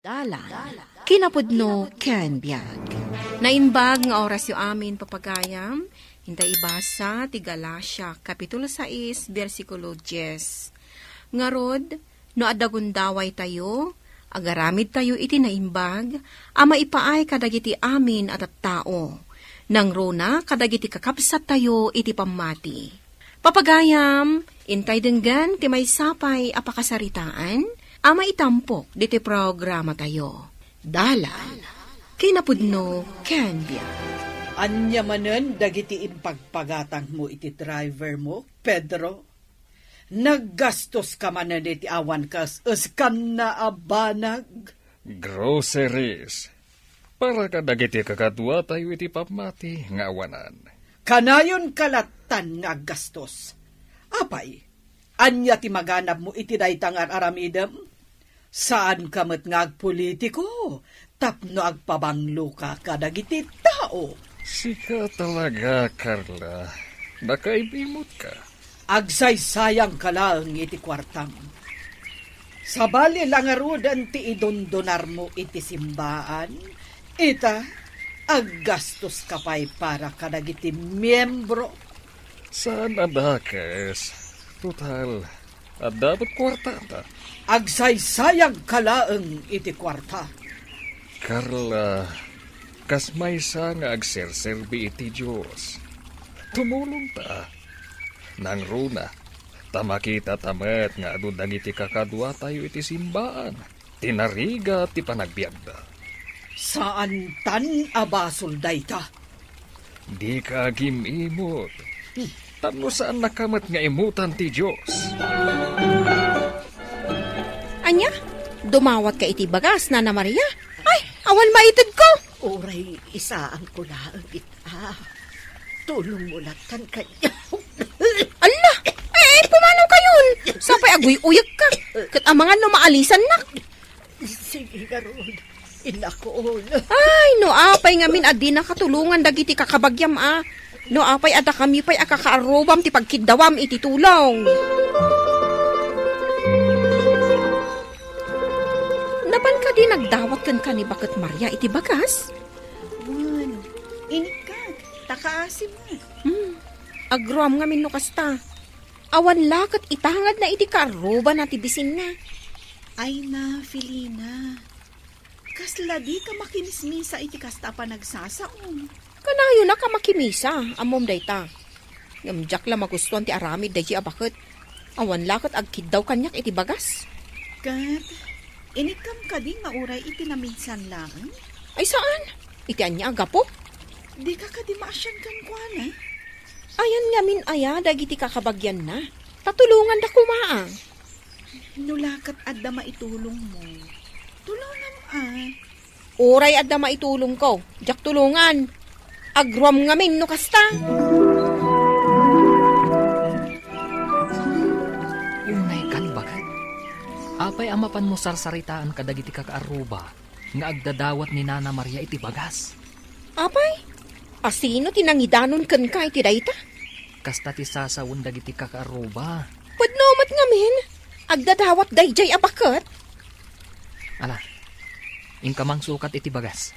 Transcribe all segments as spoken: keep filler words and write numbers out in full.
Dalan, kinapudno ken biag. Naimbag nga orasyo amin, papagayam. Inta ibasa ti Galacia, Kapitulo sais, bersikulo dies. Ngarud, no adda gundawaytayo, agaramidtayo iti naimbag a maipaay kadagiti amin a tattao, nangruna kadagiti kakabsattayo iti pammati. Papagayam, intay denggen ti maysa pay a pakasaritaan a maitampok ditoy programatayo. Dalan, kinapudno ken biag. Ania manen dagiti impagpagatangmo iti driver mo, Pedro? Naggastos ka manen iti awan kas-, eskanna a banag? Groceries. Para kadagiti kakaduatayo iti pammati nga awanan. Kanayon ka lattan nga aggastos. Apay, ania ti maganabmo iti dayta nga ar-aramidem? Saanka met nga agpolitiko tapno agpabangloka kadagiti tao. Sika talaga, Carla. Nakaib-imutka. Agsaysayangka laeng iti kuartam. Sabali la ngaruden ti idundunarmo iti simbaan, ita, aggastoska pay para kadagiti miembro. Saan a dakes. Total, adda met kuartata. Agsaysayangka laeng iti kuarta. Carla, kas maysa nga agserserbi iti Dios, tumulongta. Nangruna, ta makitata met nga adu dagiti kakaduatayo iti simbaan ti narigat ti panagbiagda. Saantan a basol dayta. Dika agim-imot. Tapno saannaka met nga imutan ti Dios. Ania? Dumawatka iti bagas, Nana Maria? Ay, awan maitedko. Uray isaanko laeng ita. Tulongmo lattan kaniak. Alla! Ay, ay, pumanaw kayon! Sapay aguy-uyekka. Ket amangan no maalisannak. Sige ngarud, inakon. Ay, no apay ngamin a dinaka tulongan dagiti kakabagiam a. No apay a dakami pay a kakaarrubam ti pagkiddawam iti tulong. Napan kadi nagdawat kenka ni Baket Maria iti bagas? Wen, inikkak, ta kaasi met. Hmm, agruam ngamin no kasta. Awan la ket itangadna iti kaarrubana ti bisinna. Ay na, Felina. Kasla dika makimismisa iti kasta a panagsasaom. Kanayonak a makimisa, ammom dayta. Ngem diak la magustuan ti aramid daydi a baket. Awan la ket agkiddaw kaniak iti bagas. Ket, inikkam kadi nga uray iti naminsan laeng? Ay saan? Iti ania a gapu? Dika kadi maasian kenkuana? Ayan ngamin aya dagiti kakabagianna? Ta tulonganda koma a. No la ket adda maitulongmo, tulongam a. Uray adda maitulongko, diak tulongan. Agruam ngamin no kasta. Unay kan, baket. Apay a mapanmo sarsaritaan kadagiti kakaarruba nga agdadawat ni Nana Maria iti bagas? Apay, asino ti nangidanon kenka iti dayta? Kasta ti sasawen dagiti kakaarruba. Pudno met ngamin, agdadawat daydiay a baket. Ala, inka mangsukat iti bagas,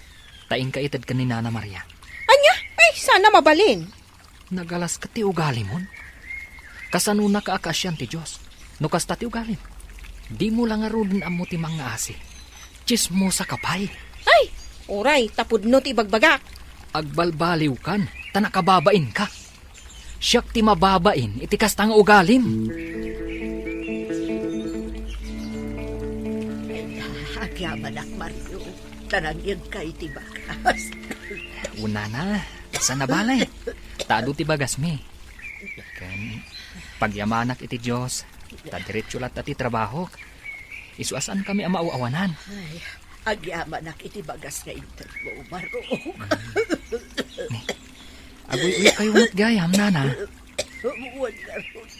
ta inka ited ken ni Nana Maria. Ania? Ay, sana mabalin. Nagalas ket ti ugalimon. Kasanonaka a kaasian ti Dios? No kasta ti ugalim, dimo la ngaruden ammo ti mangngaasi. Tsismosaka pay. Ay, uray, ta pudno ti ibagbagak. Agbalbaliwkan, ta nakababainka. Siak ti mababain iti kasta nga ugalim. Agyamanak, Mario, ta nangyegka iti bagas. Unana, saan a balay. Ta adu ti bagasmi. Ken pagyamanak iti Dios, ta diretso latta ti trabahok. Isu a saankami a maaw-awanan. Ay, agyamanak iti bagas nga intedmo, Mario. Ni, aguy-uy kayo met gayam, Nana. Wen ngarud.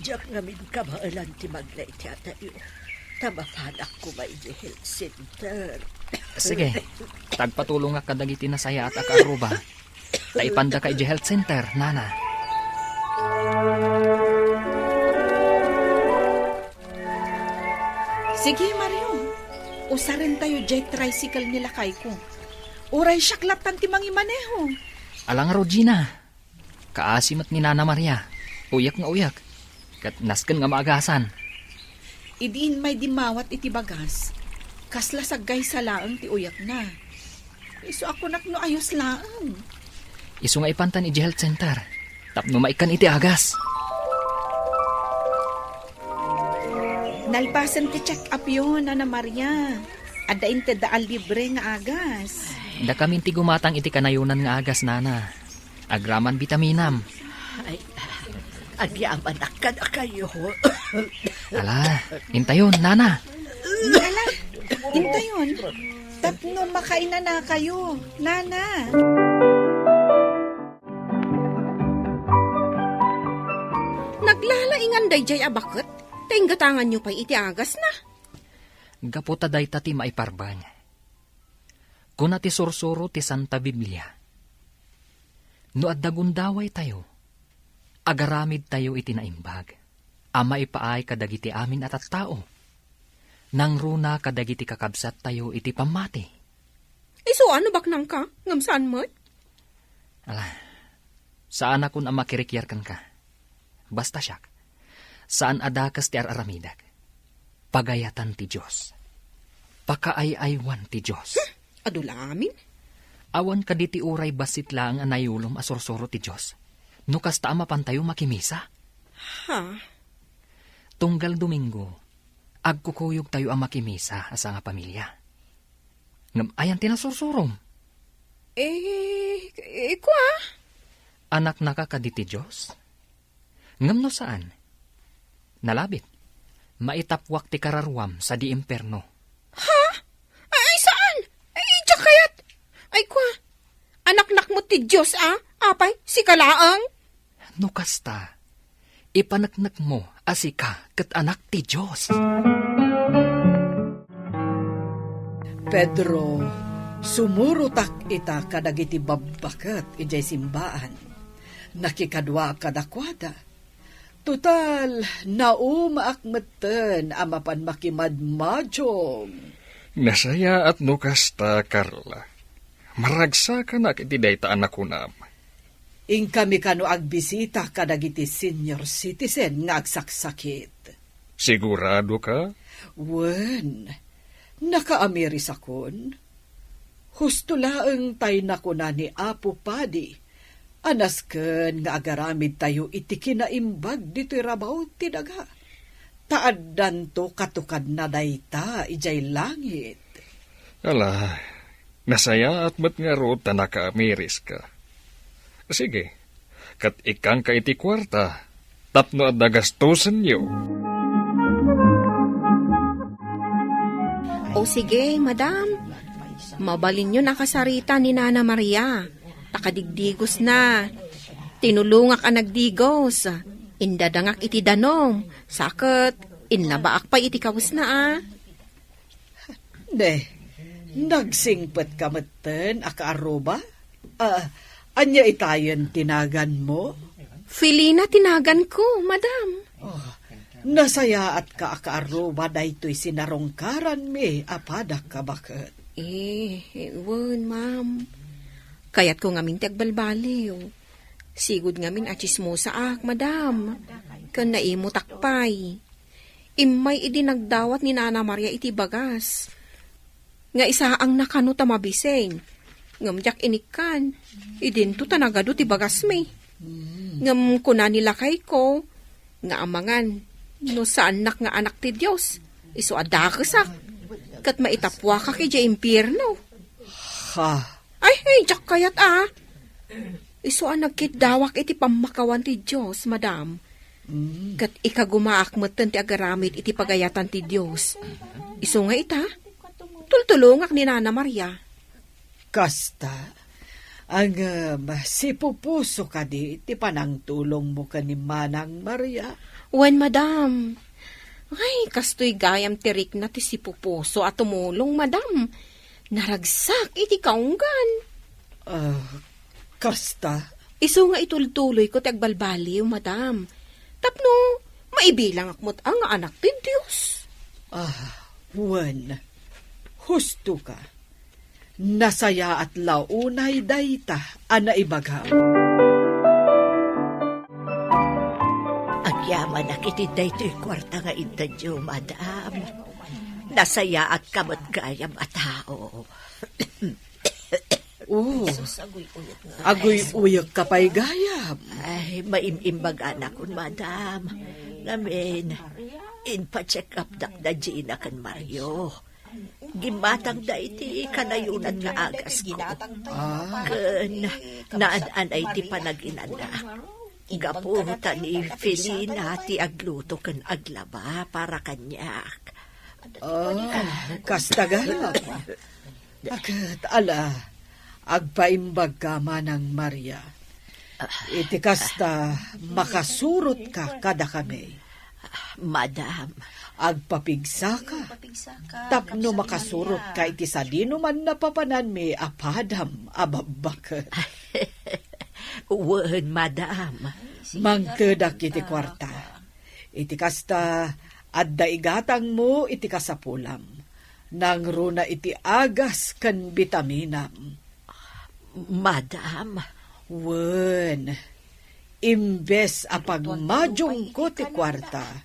Diak ngamin kabaelan ti magna iti atayo. Ta mapanak koma idiay health center. Sige, ta agpatulongak kadagiti nasayaat a kaarruba. Ta ipandaka idiay health center, Nana. Sige, Mario. Usarentayo jay tricycle ni lakayko. Uray siak lattan ti mangimaneho. Ala ngarud, Gina. Kaasi met ni Nana Maria. Uyak nga uyak. Ket nasken nga maagasan. Idi immay dimmawat iti bagas, kasla saggaysa laeng ti uyakna. Isu a kunak no ayos laeng. Isu nga ipantan iti health center tapno maikkan iti agas. Nalpasen ti check-upyo, Nana Maria. Adda intedda a libre nga agas. Dakamin ti gumatang iti kanayonan nga agas, Nana. Agraman bitaminam. Ay, agyamanak kadakayo. Ala, intayon, Nana. Ala, intayon. Tapno makainanakayo, Nana. Naglalaingan dayjay a baket, ta inggatanganyo pay iti agasna. Gapu ta dayta ti maiparbeng. Kuna ti sursuro ti Santa Biblia, "No adda gundawaytayo, agaramidtayo iti naimbag a maipaay kadagiti amin a tattao, nangruna kadagiti kakabsattayo iti pammati." Isu a no baknangka, ngem saan met? Ala, saanakon a makirikiar kenka. Basta siak, saan a dakes ti ar-aramidek. Pagayatan ti Dios. Pakaay-aywan ti Dios. Hmm, adu la amin? Awan kadi ti uray bassit laeng a nayulom a sursuro ti Dios? No kasta a mapantayo makimisa? Ha? Tunggal Domingo, agkukuyogtayo a makimisa a sangapamilia. Ngem ayan ti nasursurom? Eh, eh, kua? Anaknaka kadi ti Dios? Ngem no saan, nalabit, maitappuak ti kararuam sadi impierno. Ha? Ay, saan? Ay, diak kayat. Ay, kua? Anaknak met ti Dios, a? Apay, sika laeng? No kasta, ipaneknekmo a sika ket anak ti Dios. Pedro, sumurotak ita kadagiti babbaket idiay simbaan. Nakikaduaak kadakuada. Total, naumaak metten a mapan makimadmadiong. Nasayaat no kasta, Carla. Maragsakanak iti dayta a nakunam. Inkami kano agbisita kadagiti senior citizen nga agsaksakit. Siguradoka? Wen, nakaamirisakon. Husto laeng tay nakuna ni Apo Padi a nasken nga agaramidtayo iti kinaimbag ditoy rabaw ti daga. Ta addanto katukadna dayta idiay langit. Ala, nasayaat met ngarud ta nakaamiriska. Sige, ket ikkanka iti kuarta tapno adda gastosenyo. O sige, madam. Mabalinyon a kasarita ni Nana Maria. Ta kadigdigosna. Tinulongak a nagdigos. Indadangak iti danum. Sa ket, inlabaak pay iti kawesna, a. Ne, nagsingpetka metten a kaarruba? Ah, ania itayen ti naganmo? Felina ti naganko, madam. Oh, nasayaatka a kaarruba daytoy sinarungkaranmi a padak a baket. Eh, wen, ma'am. Kayatko ngamin ti agbalbaliw. Sigud ngamin a tsismosaak, madam. Ken naimutak pay. Immay idi nagdawat ni Nana Maria iti bagas. Nga isaangna kano ta mabisin. Ngem diak inikkan. Idinto ta nagadu ti bagasmi. Mm. Ngem kuna ni lakayko, nga amangan, no saannak nga anak ti Dios, isu a dakesak, ket maitappuakak idiay impierno. Ha? Ay, ay, diak kayat, a. Isu a nagkitdawak iti pammakawan ti Dios, madam. Mm. Ket ikagumaak metten ti agaramid iti pagayatan ti Dios. Isu nga ita, tultulongak ni Nana Maria. Kasta, ngem sipupuso kadi ti panangtulongmo ken ni Manang Maria? Wen, madam. Ay, kastoy gayam ti rikna ti sipupuso a tumulong, madam. Naragsak iti kaunggan. Ah, kasta? Isu nga itultuloyko ti agbalbaliw, madam. Tapno maibilangak met a nga anak ti Dios. Ah, wen. Husto ka. Nasayaat la unay dayta a naibagam. Agyamanak iti daytoy kuarta nga intedyo, madam. Nasayaat ka met gayam a tao. Oh, aguy-uyek ka pay gayam. Ay, maim-imbaganakon, madam. Ngamin, inpa-check up dak da Gina ken Mario. Gimmatangda iti kanayonan nga agasko. Ah. Ken naan-anay ti panaginana. Gapu ta ni Felina ti agluto ken aglaba para kaniak. Ah, kasta gayam. Ket ala, agpaimbag ka, Manang Maria. Iti kasta, makasurot ka kadakami. Madam. Agpapigsa ka. Tapno makasurot ka iti sadinoman napapananmi a padam a babbaket. Wen, madam. Mangtedak iti kuarta. Iti kasta, adda igatangmo iti kasapulam. Nangruna iti agas ken bitaminam. Madam. Wen, imbes a pagmadiongko ti kuarta,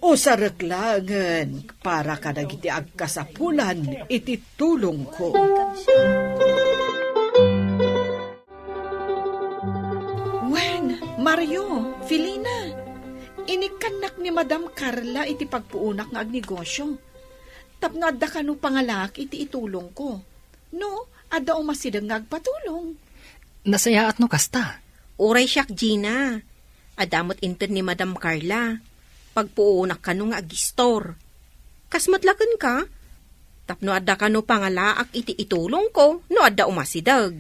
usarek laengen para kadagiti agkasapulan iti tulongko. Wen, Mario, Felina, inikkannak ni Madam Carla iti pagpuonak nga agnegosio. Tapno adda kano pangalaak iti itulongko. No, adda umasideg nga agpatulong. Nasayaat no kasta. Uray siak, Gina. Adda met inted ni Madam Carla. Pagpuonak kano nga agistor. Kas met la kenka, tapno adda kano pangalaak iti itulongko no adda umasideg.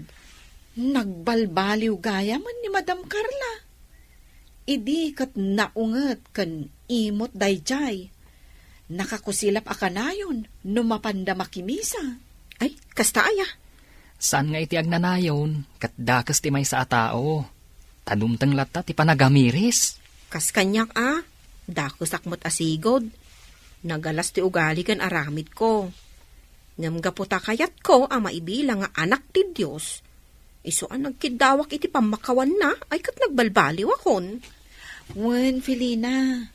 Nagbalbaliw gayamen ni Madam Carla. Idi ket naunget ken imot daydiay, nakakusilap a kanayon no mapanda makimisa. Ay, kasta aya? Saan nga iti agnanayon, ket dakes ti maysa a tao. Ta dumteng latta ti panagamiris. Kas kaniak a, dakesak met a sigud. Nagalas ti ugali ken aramidko. Ngem gapu ta kayatko a maibilang nga anak ti Dios, isu a nagkiddawak iti pammakawanna, ay ket nagbalbaliwakon. Wen, Felina,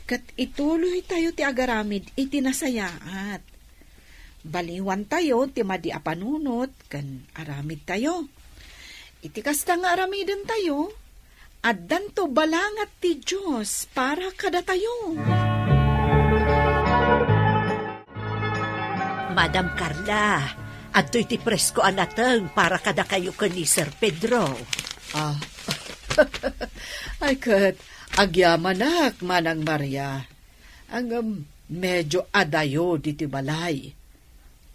ket ituloytayo ti agaramid iti nasayaat. Baliwantayo ti madi a panunot ken aramidtayo. Iti kasta nga aramidentayo, addanto balangat ti Dios para kadatayo. Madam Carla, adtoy ti presko a nateng para kadakayo ken ni Sir Pedro. Ah. Ay ket, agyamanak, Manang Maria. Ngem, medyo adayo ditoy balay.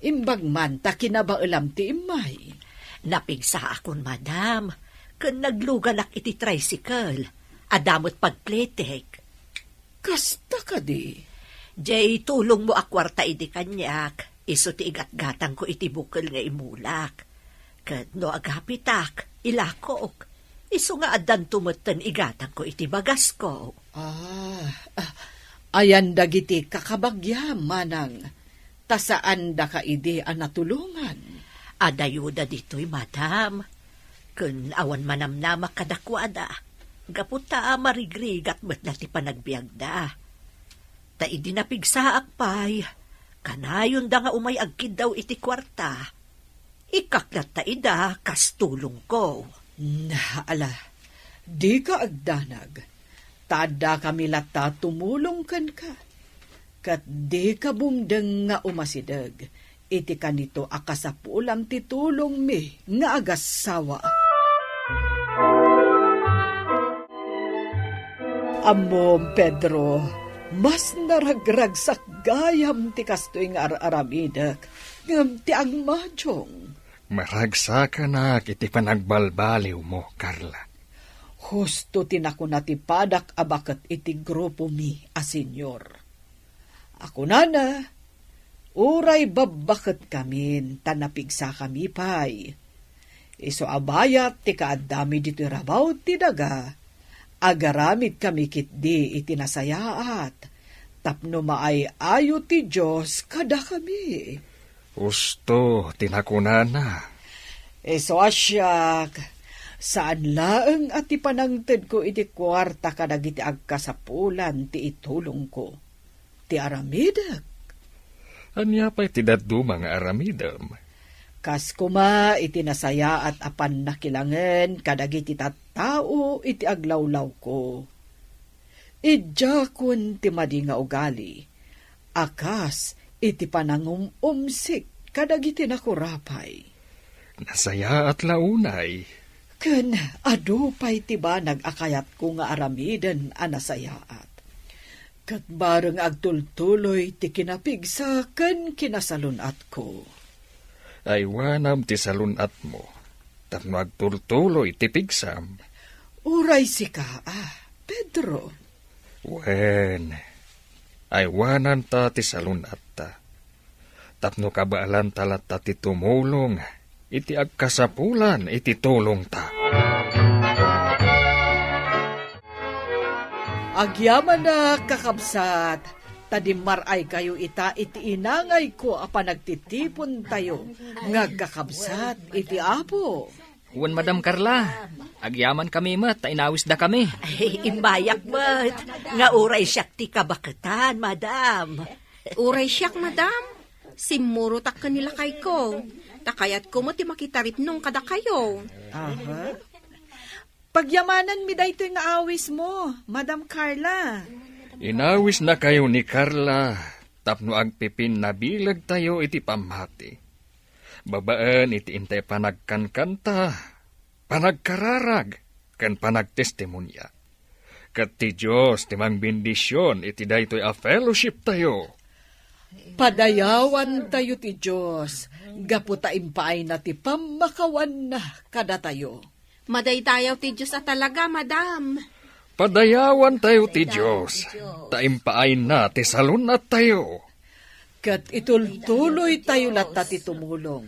Imbag man ta kinabaelam ti immay. Napigsaakon, madam, ken nagluganak iti tricycle. Adda met pagpletek. Kasta kadi? Jay tulongmo a kuarta idi kaniak, isu ti igatgatangko iti bukel nga imulak. Ket no agapitak, ilakok. Isu nga addanto metten igatangko iti bagasko. Ah, ah, ayan dagiti kakabagiam, manang, ta saandaka idi a natulongan. Adayoda ditoy, madam. Ken awan manamnamak kadakuada, gapu ta marigrigat met la ti panagbiagda. Ta idi napigsaak pay, kanayonda nga umay agkiddaw iti kuarta. Ikkak latta ida kas tulongko. Na, ala, dika agdanag, ta addakami latta tumulong kenka, ket dika bungdeng nga umasideg iti kanito a kasapulam ti tulongmi nga agassawa. Ammom, Pedro, mas naragragsak gayam ti kastoy nga ar-aramidek ngem ti agmadiong. Maragsakanak iti panagbalbaliwmo, Carla. Husto ti nakuna ti padak a baket iti grupomi a senior. A kunana, uray babbaket kamin ta napigsakami pay. Isu a bayat ti kaaddami ditoy rabaw ti daga, agaramidkami ketdi iti nasayaat, tapno maay-ayo ti Dios kadakami. Husto ti nakunana. Isu a siak, saan laeng a ti panangtedko iti kuarta kadagiti agkasapulan ti itulongko, ti aramidek. Ania pay ti dadduma nga aramidem? Kas koma iti nasayaat a pannakilangen kadagiti tattao iti aglawlawko. Idiakon ti madi nga ugali, a kas iti panangum-umsik kadagiti nakurapay. Nasayaat la unay. Ken adu pay ti banag a kayatko nga aramiden a nasayaat. Ket bareng agtultuloy ti kinapigsa ken kinasalun-atko. Aywanam ti salun-atmo, tapno agtultuloy ti pigsam. Uray sika, a, Pedro. Wen, aywananta ti salun-atta, tapno kabaelanta latta ti tumulong iti agkasapulan iti tulongta. Agyamanak, kakabsat, ta dimmar-aykayo ita iti inangayko a panagtitipontayo nga agkakabsat iti Apo. Wen, Madam Carla, agyamankami met ta inawisdakami. Ay, imbayak met nga uray siak ti kabaketan, Madam. Uray siak, Madam. Simmurotak ken ni lakayko. Ta kayatko met ti makitaripnong kadakayo. Aha. Pagyamananmi daytoy nga awismo, Madam Carla. Inawisnakayo ni Carla tapno agpipinnabilegtayo iti pammati. Babaen iti intay panagkankanta, panagkararag, ken panagtestimonia. Ket ti Dios ti mangbendision iti daytoy a fellowshiptayo. Padayawantayo ti Dios gapu ta impaayna ti pammakawanna kadatayo. Madaydayaw ti Dios a talaga, Madam. Padayawantayo ti Dios, ta impaayna ti salun-attayo. Ket itultuloytayo latta ti tumulong.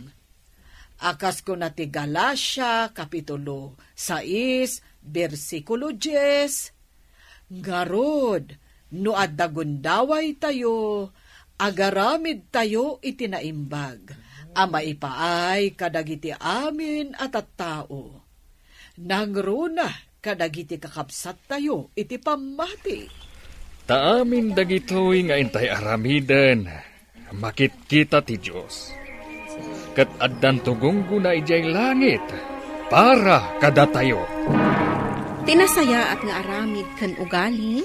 A kas kuna ti Galacia, Kapitulo sais, bersikulo dies, Ngarud, no adda gundawaytayo, agaramidtayo iti naimbag a maipaay kadagiti amin a tattao. Nangruna kadagiti kakabsattayo iti pammati. Ta amin dagitoy nga intay aramiden, makitkita ti Dios, ket addanto gunggona idiay langit para kadatayo. Ti nasayaat nga aramid ken ugali,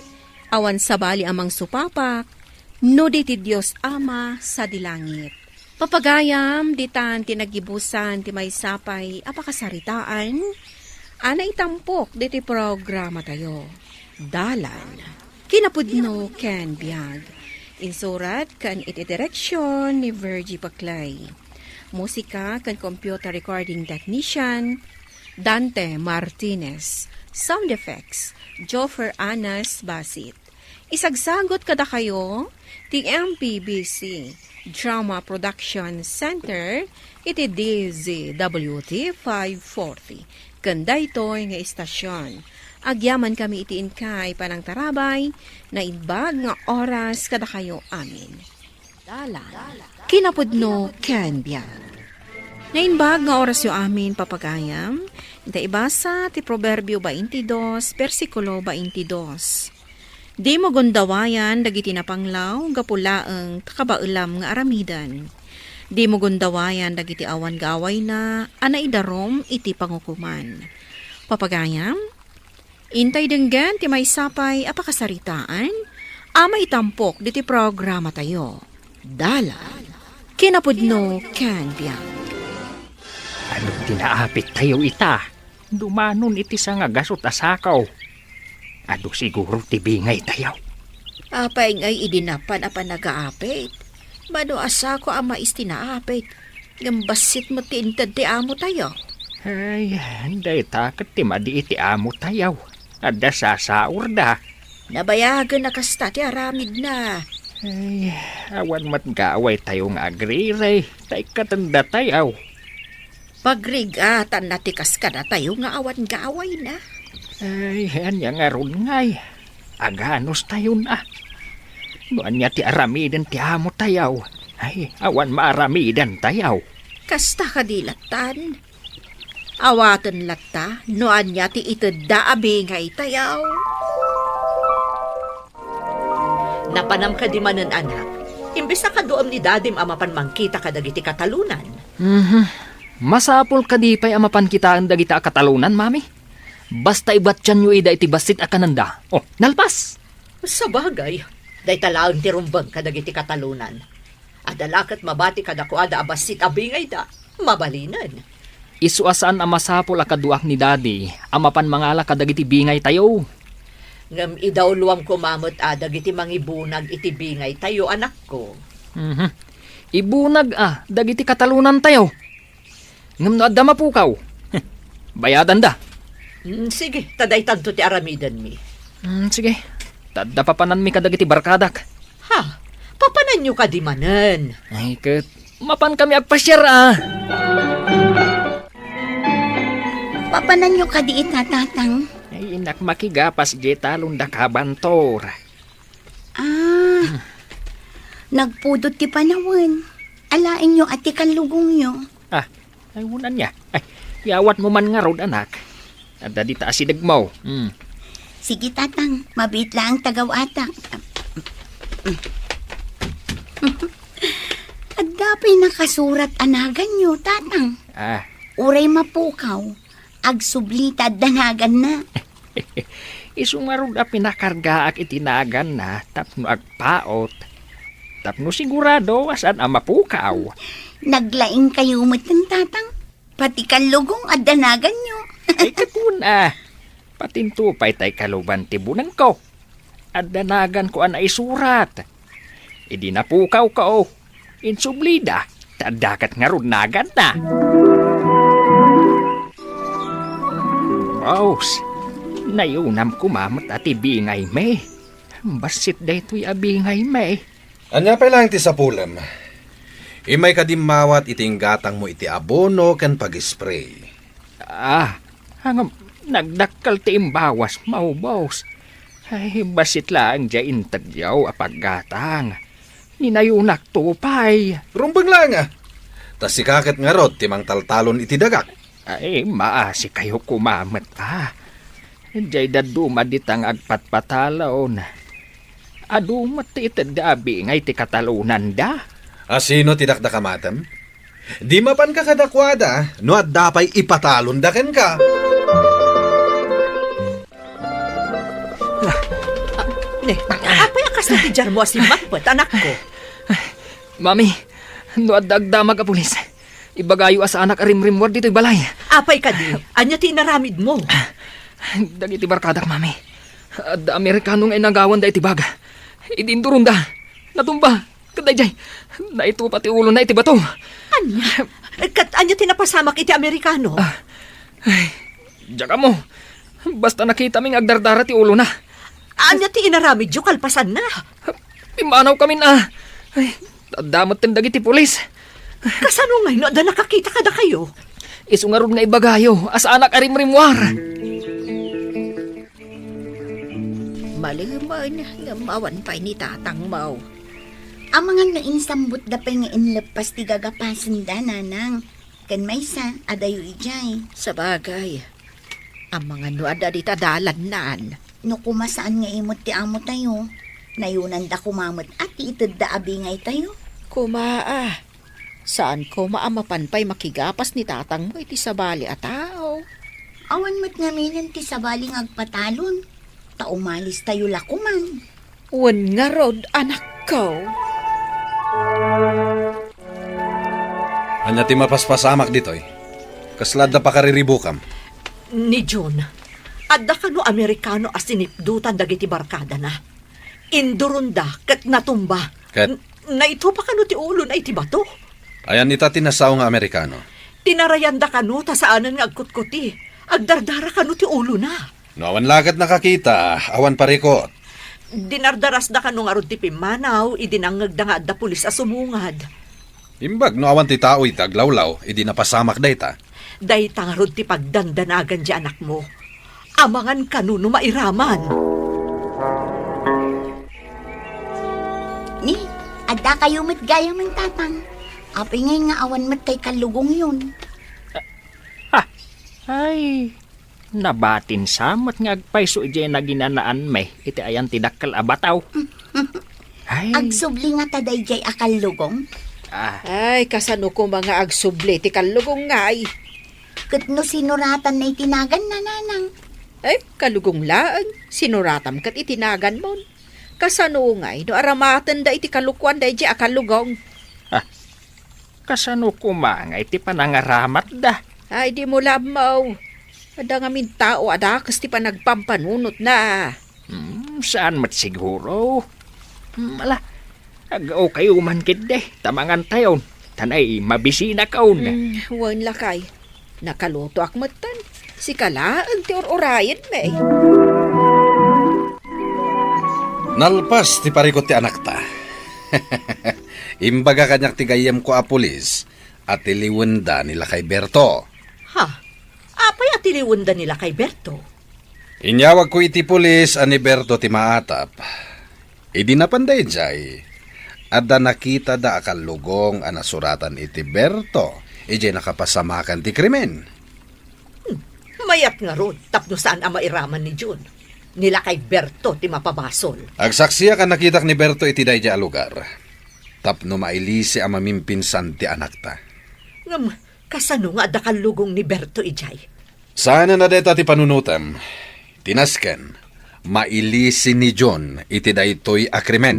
awan sabali a mangsupapak, no di ti Dios Ama sadi langit. Papagayam, ditan ti naggibusan ti maysa pay a pakasaritaan a naitampok ditoy programatayo. Dalan. Kinapudno ken biag. Insurat ken iti direksion ni Virgie Paclay. Musika ken computer recording technician, Dante Martinez. Sound effects, Joffer Anas Basit. Isagsagut kadakayo ti M P B C Drama Production Center iti D Z W T five forty. Ken daytoy nga istasion, agyamankami iti inkay panangtarabay, naimbag nga oras kadakayo amin. Dalan, kinapudno ken biag. Naimbag nga orasyo amin, papagayam, ta ibasa ti Proverbio twenty-two, bersikulo twenty-two. Dimo gundawayan dagiti napanglaw gapu laeng ta kabaelam nga aramiden. Dimo gundawayan dagiti awan gaawayna a naidarum iti pangukoman. Papagayam, intay denggen ti maysa pay a pakasaritaan a maitampok diti programatayo. Dalan, kinapudno ken biag. Adu ti naapittayo ita? Dumanon iti sangagasut a sako. Adu siguro ti bingaytayo. Apay ngay idi napan a panagaapit? Mano a sako a mais ti naapit, ngem bassit met ti inted ti amotayo. Ay, dayta ket ti madi iti amotayo. Adda sasaurda. Nabayagen a kasta ti aramidna. Ay, awan met gawaytayo nga agrirey, ta ikkatenda tayo. Pagrigatanna ti kas kadatayo nga awan gawayna. Ay, ania ngarud ngay? Aganustayon a. No ania ti aramiden ti amo tayo? Ay, awan maaramidan tayo. Kasta kadi lattan? Awaten latta no ania ti itedda a bingay tayo. Napanam kadi manen, anak? Imbes a kaduam ni dadim a mapan mangkita kadagiti katalonan. Mhm. Masapul kadi pay a mapan kitaen dagita a katalonan, mami? Basta ibatianyo ida iti bassit a kanenda. Oh, nalpas! Sabagay, dayta laeng ti rumbeng kadagiti katalonan. Adda la ket mabati kadakuada a bassit a bingayda. Mabalinen. Isu a saan a masapul a kaduak ni Daddy a mapan mangala kadagiti bingaytayo. Ngem idawluam koma met a dagiti mangibunag iti bingaytayo, anakko. Mhm. Ibunag a dagiti katalonantayo. Ngem no adda mapukaw, bayadanda. Mm, sige, ta daytanto ti aramidenmi. Mm, sige. Ta adda papananmi kadagiti barkadak. Ha? Papananyo kadi manen? Ay, ket mapan kami agpasiar, a. Papananyo kadi ita, Tatang? Ay, innak makigapas, di talon da kabantor. Ah, nagpudot ti panawen. Alaenyo a ti kallugongyo. Ah, ay, unan niya. Ay, yawat mo man ngarud, anak. Adda dita asideg mo. Hmm. Sige, Tatang. Mabiit laeng tagaw-atak. Adda pay nakasurat a naganyo, Tatang. Ah. Uray mapukaw, agsubli ta adda naganna. Isu ngarud a pinakargaak iti naganna tapno agpaut. Tapno sigurado a saan a mapukaw. Naglaing kayo metten, Tatang. Pati kallugong adda naganyo. Ay, ket kuna. Patinto pay tay kaluban ti bunangko. Adda naganko a naisurat. Idi napukawko, insublida, ta adda ket ngarud naganna. Baus, nayunam koma met a ti bingaymi. Bassit daytoy a bingaymi. Ania pay laeng ti sapulem? Immay kadi mawat iti inggatangmo iti abono ken pag-spray. Ah, ngem, nagdakkel ti imbawas, maubos. Ay, bassit laeng diay integyo a paggatang. Ninayunakto pay. Rumbeng laeng, a. Ta sika ket ngarud ti mangtaltalon iti dagak. Ay, maasikayo koma met, a. Diay dadduma dita nga agpatpatalon. Adu met ti itedda a bingay ti katalonanda. A sino ti dakdakamatem? Di mapanka kadakuada no adda pay ipatalonda kenka. Ah, ne, apay a kasta ti diarmo a simmappet, anakko? Mami, no adda agdamag a pulis, ibagayo a saanak a rimrimmuar ditoy balay. Apay kadi? Ania ti inaramidmo? Dagiti barkadak, Mami. Adda Amerikano nga inagawanda iti bag. Idi induronda, natumba. Ket daydiay, naitupa ti ulona iti bato. Ania? Ket ania ti napasamak iti Amerikano? Ah, ay, diak ammo. Basta nakitami nga agdardara ti ulona. Ania ti inaramidyo kalpasanna? Pimmanawkamin a. Ay, adda metten dagiti pulis. Kasano ngay no adda nakakita kadakayo? Isu ngarud nga ibagayo a saanak a rimrimmuar. Malemen, ngem awan pay ni tatangmo. Amangan no insambutda pay nga inleppas ti gagapasenda, nanang. Ken maysa, adayo idiay. Sabagay, amangan no adda dita dalannan. No koma saan nga imut ti amotayo, nayunanda koma met a ti itedda a bingaytayo. Koma a, saan koma a mapan pay makigapas ni tatangmo iti sabali a tao. Awan met ngaminen ti sabali nga agpatalon, ta umalistayo la koman. Wen ngarud, anakko. Ania ti mapaspasamak ditoy? Kasla adda pakariribukam? Ni June, adda kano Amerikano a sinipdutan dagiti barkadana. Induronda ket natumba. Ket? N-, naitupa kano ti ulona iti bato. Ayan ita ti nasao nga Amerikano? Tinarayanda kano ta saanen nga agkutkuti. Agdardara kano ti ulona. No awan la ket nakakita, awan parikut. Dinardarasda kano ngarud ti pimmanaw idi nangngegda nga adda pulis a sumungad. Imbag no awan ti tao iti aglawlaw idi napasamak dayta. Dayta ngarud ti pagdandanagan ti anakmo. Amangan kano no mairaman. Dakayo met gayamen, Tatang. Apay ngay nga awan met tay kallugongyon? Ha! Ay, nabatin sa met nga agpayso idiay naginanaanmi iti ayan ti dakkel a bataw. Ay. Agsubli ngata daydiay a kallugong? Ah. Ay, kasano koma nga agsubli ti kallugong ngay? Ket no sinuratanna iti naganna, Nanang? Ay, kallugong laeng, sinuratam ket iti naganmon. Kasano ngay no aramatenda iti kalukuan daydiay a kallugong? Ah, kasano koma nga iti panangaramatda? Ay, dimo la ammo. Adda ngamin tao a dakes ti panagpampanunotna. Hmm, saan met siguro? Hmm, ala, ag-, okay man ketdi, ta mangantayon, ta nay mabisinakon. Hmm, wen lakay. Nakalutoak metten. Sika laeng ti ur-urayem, May. Nalpas ti parikut ti anakta. Imbaga kaniak ti gayyemko a pulis a tiliwenda ni Lakay Berto. Ha? Apay a tiliwenda ni Lakay Berto? Inyawagko iti pulis a ni Berto ti maatap. Idi napanda idiay, adda nakitada a kallugong a nasuratan iti Berto idiay nakapasamakan ti krimen. Hmm, mayat ngarud tapno saan a mairaman ni Jun. Ni Lakay Berto ti mapabasol. Agsaksiak a nakitak ni Berto iti daydiay a lugar tapno mailisi a mamimpinsan ti anakta. Ngem, kasano nga adda kallugong ni Berto idiay? Saanen a dayta ti panunotem. Ti nasken, mailisi ni Jun iti daytoy a krimen.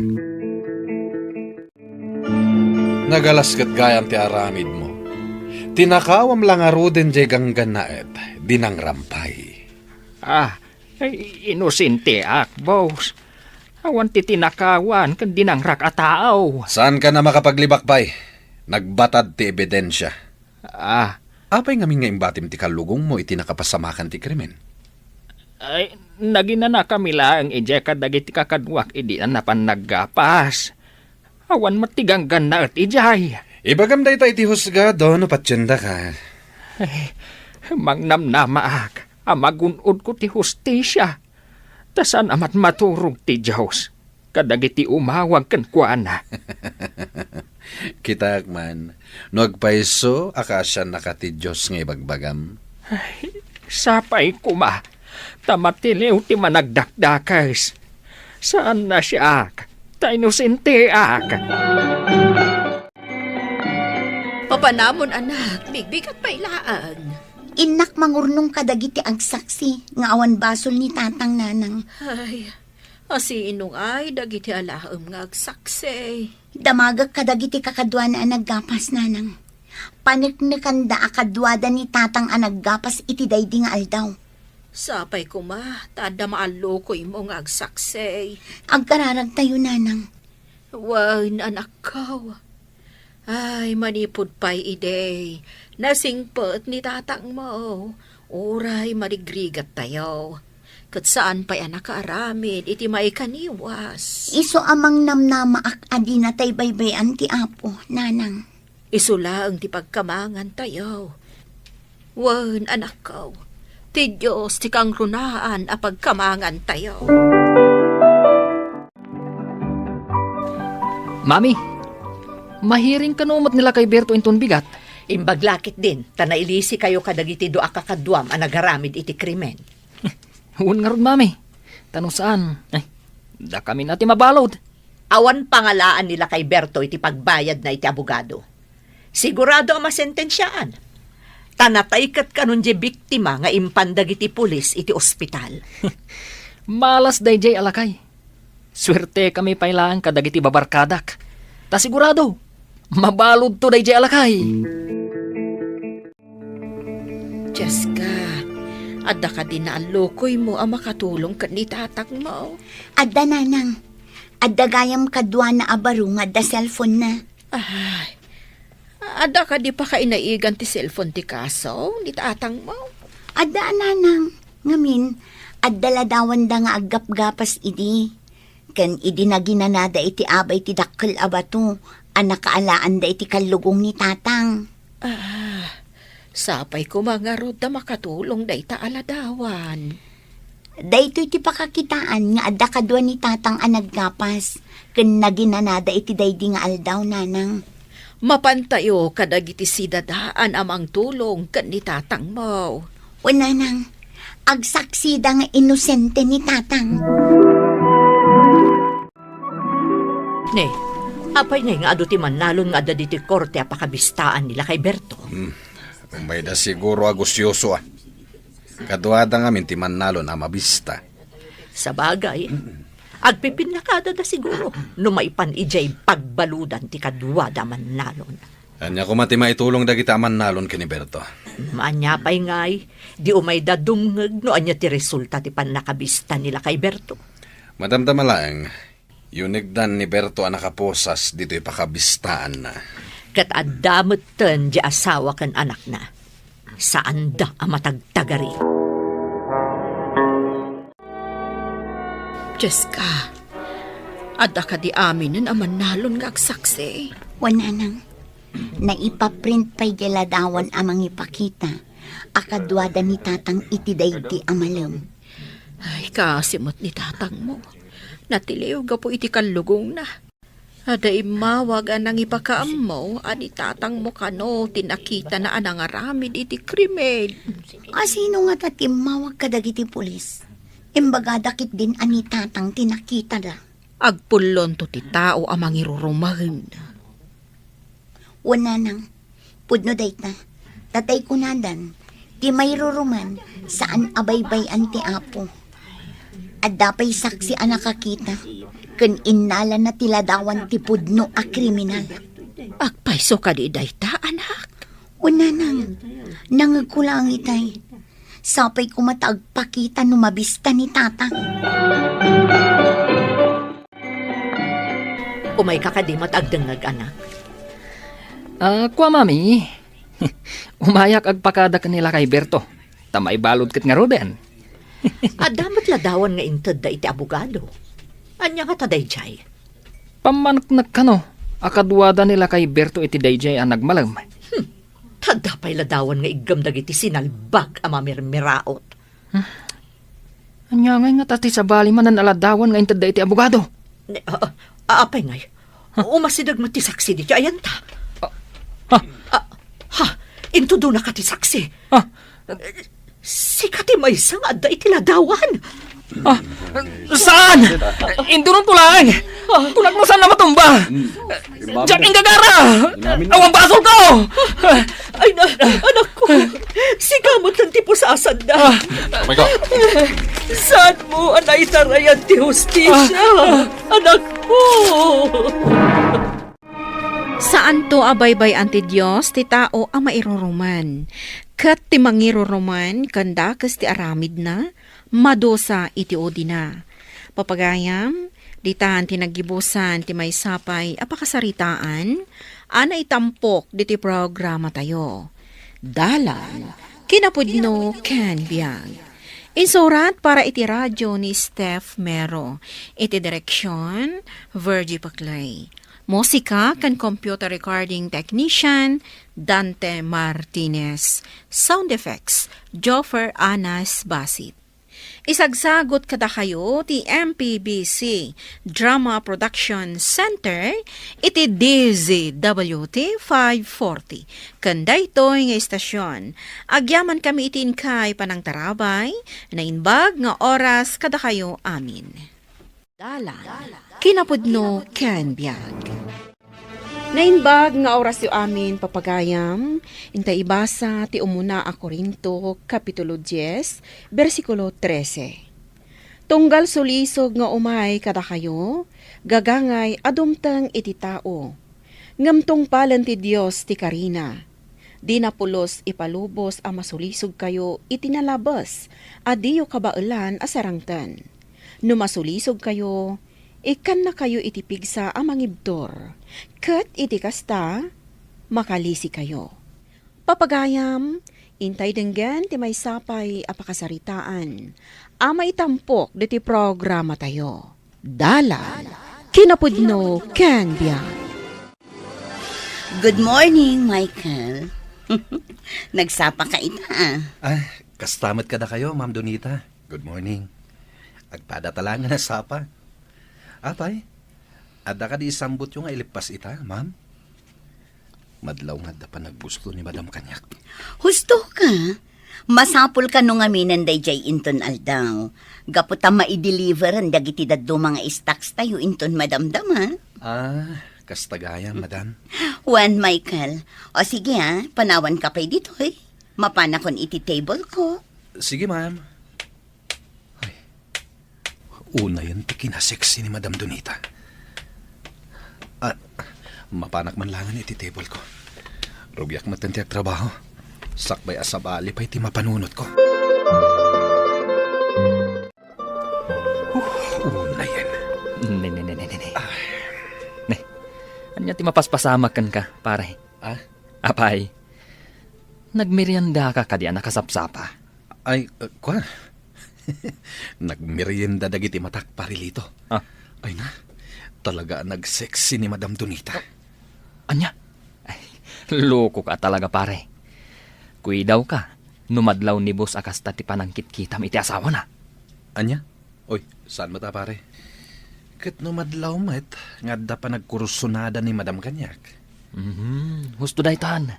Nagalas ket gayam ti aramidmo. Tinakawam la ngaruden diay ganggannaet, dinangram pay. Ah, ay, inosenteak, boss. Awan ti tinakawan ken dinangrak a tao. Saankan a makapaglibak pay. Nagbatad ti ebidensia. Ah. Apay ngamin nga imbatim ti kallugongmo iti nakapasamakan ti krimen? Ay, naginanakami laeng idiay kadagiti kakaduak idi a napan naggapas. Awan met ti ganggannaet idiay. Ibagam dayta iti husgado no patiendaka. Ay, mangnamnamaak a magun-odko ti hustisia, ta saan a met maturog ti Dios kadagiti umawag kenkuana. Kitaek man, no agpayso a kaasiannaka ti Dios nga ibagbagam. Ay, sapay koma, ta matiliw ti managdakdakes. Saan a siak, ta inosenteak. Papanamon, anak, bigbigat pay laeng. Innak mangurnong kadagiti agsaksi nga awan basol ni Tatang, Nanang. Ay, asino ngay dagiti alaem nga agsaksi? Damagek kadagiti kakaduana a naggapas, Nanang. Paneknekanda a kaduada ni Tatang a naggapas iti daydi nga aldaw. Sapay koma, ta adda maallukoymo nga agsaksi. Agkararagtayo, Nanang. Wen, anakko. Ay, manipud pay idi, nasingpet ni tatangmo, uray marigrigattayo. Ket saan pay a nakaaramid iti maikaniwas. Isu a mangnamnamaak a dinatay baybay-an ti Apo, Nanang. Isu laeng ti pagkamangantayo. Wen, anakko, ti Dios ti kangrunaan a pagkamangantayo. Mami, mahiring kano met ni Lakay Berto inton bigat? Imbag la ketdin, ta nailisikayo kadagiti dua a kakaduam a nagaramid iti krimen. Wen ngarud, Mami. Ta no saan, ay, dakamin a ti mabalud. Awan pangalaan ni Lakay Berto iti pagbayadna iti abogado. Sigurado a masentensiaan. Ta natay ket kanon diay biktima nga impan dagiti pulis iti ospital. Malas daydiay a lakay. Suertekami pay laeng kadagiti babarkadak. Ta sigurado, mabaludto daydiay a lakay. Jessica, adda kadi naallukoymo a makatulong ken ni tatangmo? Adda, Nanang. Adda gayam kaduana a baro nga adda cellphone-na. Ay, adda kadi pakainaigan ti cellphone ti kaso ni tatangmo? Adda, Nanang. Ngamin, adda ladawanda nga aggapgapas idi. Ken idi naginanada iti abay ti dakkel a bato a nakaalaanda iti kallugong ni Tatang. Ah, sapay koma ngarud ta makatulong dayta a ladawan. Daytoy ti pakakitaan nga adda kadua ni Tatang a naggapas, ken naginanada iti daydi nga aldaw, Nanang. Mapantayo kadagiti sidadaan a mangtulong ken ni Tatangmo. O, Nanang, agsaksida nga inosente ni Tatang. Ne, apay ngay nga adu ti mannalon nga adda ditoy korte a pakabistaan ni Lakay Berto? Hmm. Umayda siguro a gusyoso, a. Kaduada ngamin ti mannalon a mabista. Sabagay, agpipinnakada da siguro no maipan idiay pagbaludan ti kaduada a mannalon. Ania koma ti maitulong dagiti a mannalon ken ni Berto? Ania pay ngay, di umayda dumngeg no ania ti resulta ti pannakabista ni Lakay Berto. Madamdama laeng, yunegdan ni Berto a nakaposas ditoy pakabistaanna. Ket adda metten di asawa ken anakna. Saanda a matagtagari. Jessica, adda kadi aminen a mannalon nga agsaksi? Wen, Nanang, naipaprint pay di ladawan a mangipakita a kaduada ni Tatang iti daydi a malem. Ay, kaasi met ni Tatangmo. Natiliw gapu iti kallugongna. Adda immawag a nangipakaammo a ni Tatangmo kano ti nakitana a nangaramid iti krimen. A sino ngata ti immawag kadagiti pulis? Imbagada ketdin a ni Tatang ti nakitada. Agpullonto ti tao a mangirurumen. Wen, Nanang, pudno dayta. Tatay kunadan, ti mairurumen, saan a baybay-an ti Apo. Adda pay saksi a nakakita, ken innalana ti ladawan ti pudno a kriminal. Agpayso kadi dayta, anak? Wen, Nanang, nangegko laeng itay. Sapay koma ta agpakita no mabista ni Tatang. Umayka kadi met agdengngeg, anak? Ah, kua, Mami. Umayak agpakada ken ni Lakay Berto. Ta maibalud ket ngaruden. Adda met ladawan nga intedda iti abogado. Ania ngata daydiay? Pammaneknek kano a kaduada ni Lakay Berto iti daydiay a nagmalem. Hmm. Ta adda pay ladawan nga iggem dagiti sinalbag a mamirmiraot. Hmm. Ania ngay ngata ti sabali manen a ladawan nga intedda iti abogado? Ne, a, a, apay ngay? Huh? Umasideg met ti saksi ditoy ayanta. Ah, ha? Ah, ha? Intudonaka ti saksi? Ah. Sika ti maysa nga adda iti ladawan. Ah, saan? Induronto laeng. Kunak no saan a matumba. Diak inggagara! Awan basolko! Ay na, anakko! Sika met ti pusasanda. Ah. Amayka. Saanmo a naitarayan ti hustisya, ah, anakko? Saanto a baybay-an ti Dios ti tao a mairuruman, ket ti mangiruruman ken dakes ti aramidna, madusa iti udina. Papagayam, ditan ti naggibusan ti maysa pay a pakasaritaan a naitampok ditoy programatayo. Dalan, kinapudno ken biag. Insurat para iti radyo ni Steph Mero. Iti direksyon, Virgie Paclay. Musika ken computer recording technician, Dante Martinez. Sound effects, Joffer Anas Basit. Isagsagut kadakayo ti M P B C Drama Production Center iti D Z W T five forty. Ken daytoy nga istasyon, agyamankami iti inkay panangtarabay, naimbag nga oras kadakayo amin. Dalan, kinapudno ken biag. Naimbag nga orasyo amin, papagayam, inta ibasa ti umuna a Corinto, Kapitulo dies, bersikulo trese. Tunggal sulisog nga umay kadakayo, gagangay a dumteng iti tao. Ngem tungpalen ti Dios ti karina. Dina pulos ipalubos a masulisogkayo iti nalabes a diyo kabaelan a sarangten. No masulisogkayo, ikkannakayo iti pigsa a mangibtur, ket iti kasta, makalisikayo. Papagayam, intay denggen ti maysa pay a pakasaritaan a maitampok ditoy programatayo. Dalan, kinapudno ken biag. Good morning, Michael. Nagsapa ka ita, ah. Ah, kasta met kadakayo, Ma'am Donita. Good morning. Agpada ta laeng a nasapa. Apay, adda kadi isambutyo nga ileppas ita, ma'am? Madlaw nga adda panaggusto ni Madam kaniak. Husto ka? Masapul kano ngaminen daydiay inton aldaw. Gapu ta maideliveran dagiti dadduma nga stocks tayo inton madamdama. Ah, kasta gayam, madam. Wen, Michael. O sige, ah, panawan ka pay ditoy. Mapanakon iti table ko. Sige, ma'am. Ay, unayen ti kinasexy ni Madam Donita. Ah, mapanak man laengen iti table ko. Rugiak met ti agtrabaho. Sakbay a sabali pay ti mapanunotko. Huh, unayen. Ne, ne, ne, ne, ne, ne. Ah. Ne, ania ti mapaspasamak kenka, pare? Ah? Apay, nagmeriendaka kadi a nakasapsapa? Ay, uh, kwa? Nagmerienda dagiti matak, Pare Lito. Ah. Ay na, talaga a nagsexy ni Madam Donita. Ania? Ay, loko ka talaga, pare. Kuidawka no madlaw ni boss a kasta ti panangkitkitam iti asawana. Ania? Oy, saan met a, pare? Ket no madlaw met nga adda panagkursunada ni Madam kaniak. Mhm, husto daytan.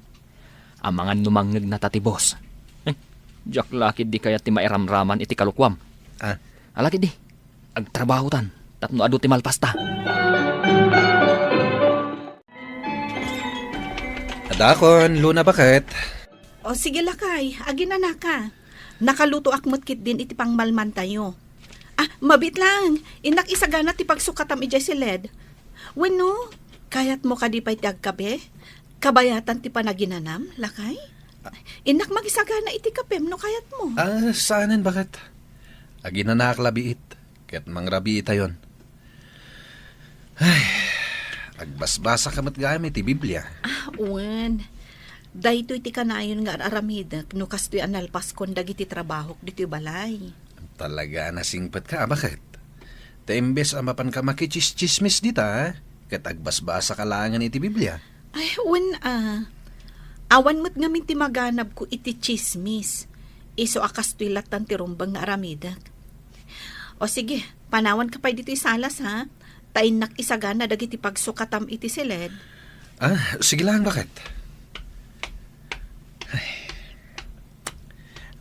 Amangan no mangngegna ta ti boss. Eh, diak la ketdi kayat ti mairamraman iti kalukuam. Ah. Ala ketdi, agtrabahotan tapno adu ti malpasta. Adakon, Luna, baket? O, sige, lakay, aginanaka. Nakalutoak met ketdin iti pangmalmantayo. Ah, mabiit lang, innak isagana ti pagsukatam idiay siled. Wenno, kayatmo kadi pay ti agkape? Kabayatan ti panaginanam, lakay? Innak mangisagana iti kapem no kayatmo. Ah, saanen, baket? Aginanaak la biit, ket mangrabiitayon. Ay, agbasbasaka met gayam iti Biblia. Ah, wen. Daytoy ti kanayon nga ar-aramidek no kastoy a nalpaskon dagiti trabahok ditoy balay. Talaga a nasingpetka, a, baket? Ta imbes a mapanka makitsistsismis dita, ket agbasbasaka laengen iti Biblia. Ay, wen a. Awan met ngamin ti maganabko iti tsismis. Isu a kastoy lattan ti rumbeng nga aramidek. O sige, panawanka pay ditoy salas, ha? Ta innak isagana dagiti pagsukatam iti siled. Ah, sige lang, baket? Ay,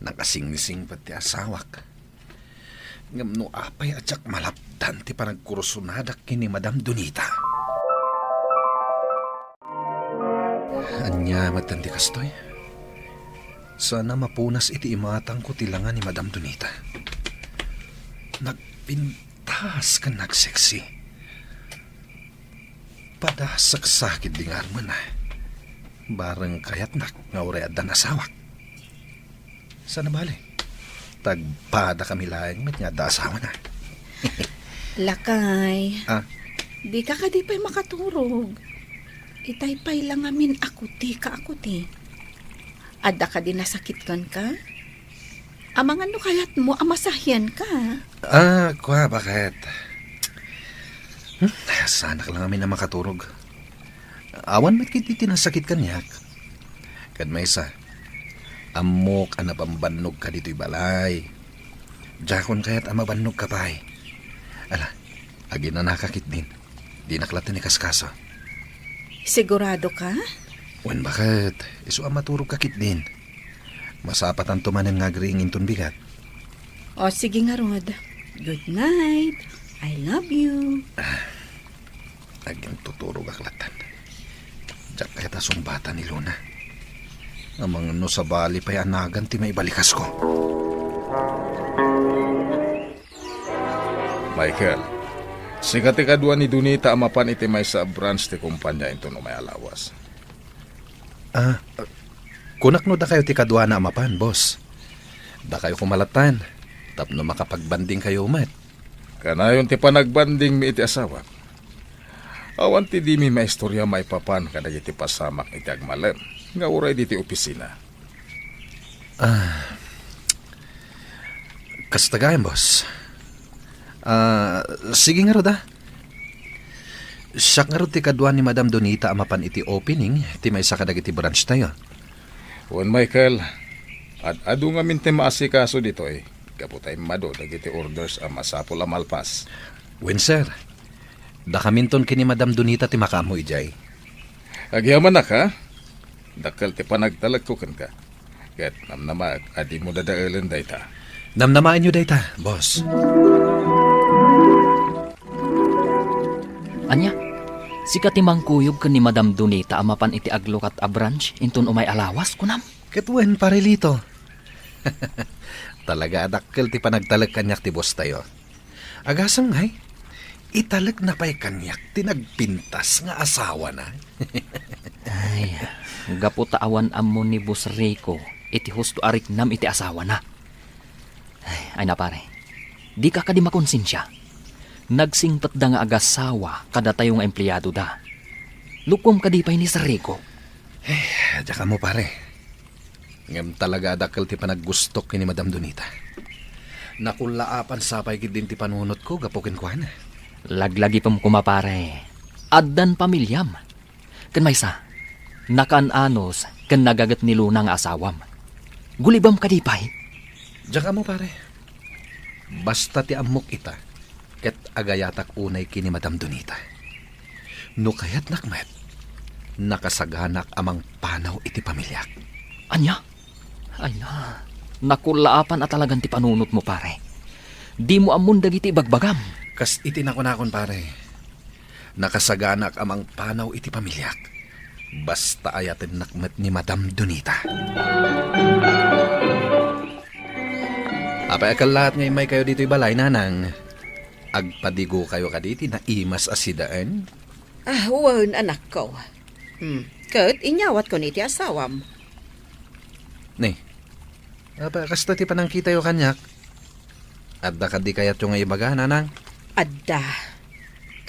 nakasingsingpet ti asawak. Ngem no apay a diak malapdan ti panagkursunadak ken ni Madam Donita? Ania met ti kastoy? Saan a mapunas iti imatangko ti langa ni Madam Donita. Nagpintas ken nagseksi. Padasak sakit di nga armen, ah. Bareng kayatnak nga uray addan asawak. Saan a bale? Tagpada kami laeng met nga adda asawana. Lakay. Ah? Dika kadi pay makaturog? Itay pay la ngamin a kuti ka a kuti. Adda kadi nasakit kenka? Amangan no kayatmo a masahianka. Ah, kua, baket? Hmm, saanak la ngamin a makaturog. Awan met ketdi ti nasakit kaniak. Ket maysa, ammok a nabambannogka ditoy balay. Diakon kayat a mabannogka pay. Ala, aginanaka ketdin. Dinak latta inkaskaso. Sigurado ka? Wen, baket? Isu a maturogka ketdin. Masapatanto manen nga agriing inton bigat. O, sige ngarud. Good night. I love you. Ah, agintuturogak lattan. Diak kayat a sungbatan ni Luna. Amangan no sabali pay a nagan ti maibalikas ko. Michael, sika ti kadua ni Donita a mapan iti maysa a branch ti kumpanya inton umay a lawas. Ah, kunak no dakayo ti kaduana a mapan, boss. Dakayo koma lattan, tapno makapagbandingkayo met. Kanayon ti panagbandingmi iti asawak. Awan ti dimi maistorya maipapan kadagiti pasamak iti agmalem nga uray ditoy opisina. Ah, kasta gayam, boss. Ah, sige ngarud, ah. Siak ngarud ti kadua ni Madam Donita a mapan iti opening ti maysa kadagiti branch tayo. Wen, Michael, ad-adu ngamin ti maasikaso ditoy. gapu ta immadu dagiti orders a masapul a malpas. Wen, sir. Dakaminton ken ni Madam Donita ti makaammo idiay. Agyamanak, ha? Dakkel ti panagtalekko kenka. Ket namnamaek a dimo dadaelen dayta. Namnamaenyo dayta, boss. Ania? Sika ti mangkuyog ken ni Madam Donita a mapan iti aglukat a branch inton umay a lawas, kunam? Ket wen, Pare Lito. Talaga a dakkel ti panagtalek kaniak ti boss tayo. Agasem ngay, italekna pay kaniak ti nagpintas nga asawana. Ay, gapu ta awan ammo ni Boss Rico iti husto a riknam iti asawana. Ay, ay na, pare. Dika kadi makonsensia. Nagsingpetda nga agasawa kadatayo nga empleadoda. Lukom kadi pay ni Sir Rico. Eh, diak ammo, pare. Ngem talaga a dakkel ti panaggustok ken ni Madam Donita. Nakullaapan sa pay ketdin ti panunotko gapu kenkuana. Laglagipem koma, pare. Addan pamiliam. Ken maysa, nakaan-anos ken nagaget ni Luna nga asawam. Gulibam kadi pay? Diak ammo, pare. Basta ti ammok ita, ket agayatak unay ken ni Madam Donita. No kayatnak met, nakasaganak a mangpanaw iti pamiliak. Ania? Ay na, nakullaapan a talagan ti panunotmo, pare. Dimo ammon dagiti ibagbagam. Kas iti nakunakon, pare, nakasaganak a mangpanaw iti pamiliak. Basta ayatennak met ni Madam Donita. Apay a kellaat nga immaykayo ditoy balay, nanang? Agpadigokayo kadi ti naimas a sidaen? Ah, wen, anakko. Hmm, ket inyawatko ni ti asawam. Ni, apay a kasta ti panangkitayo kaniak? Adda kadi kayatyo nga ibaga, nanang? Adda.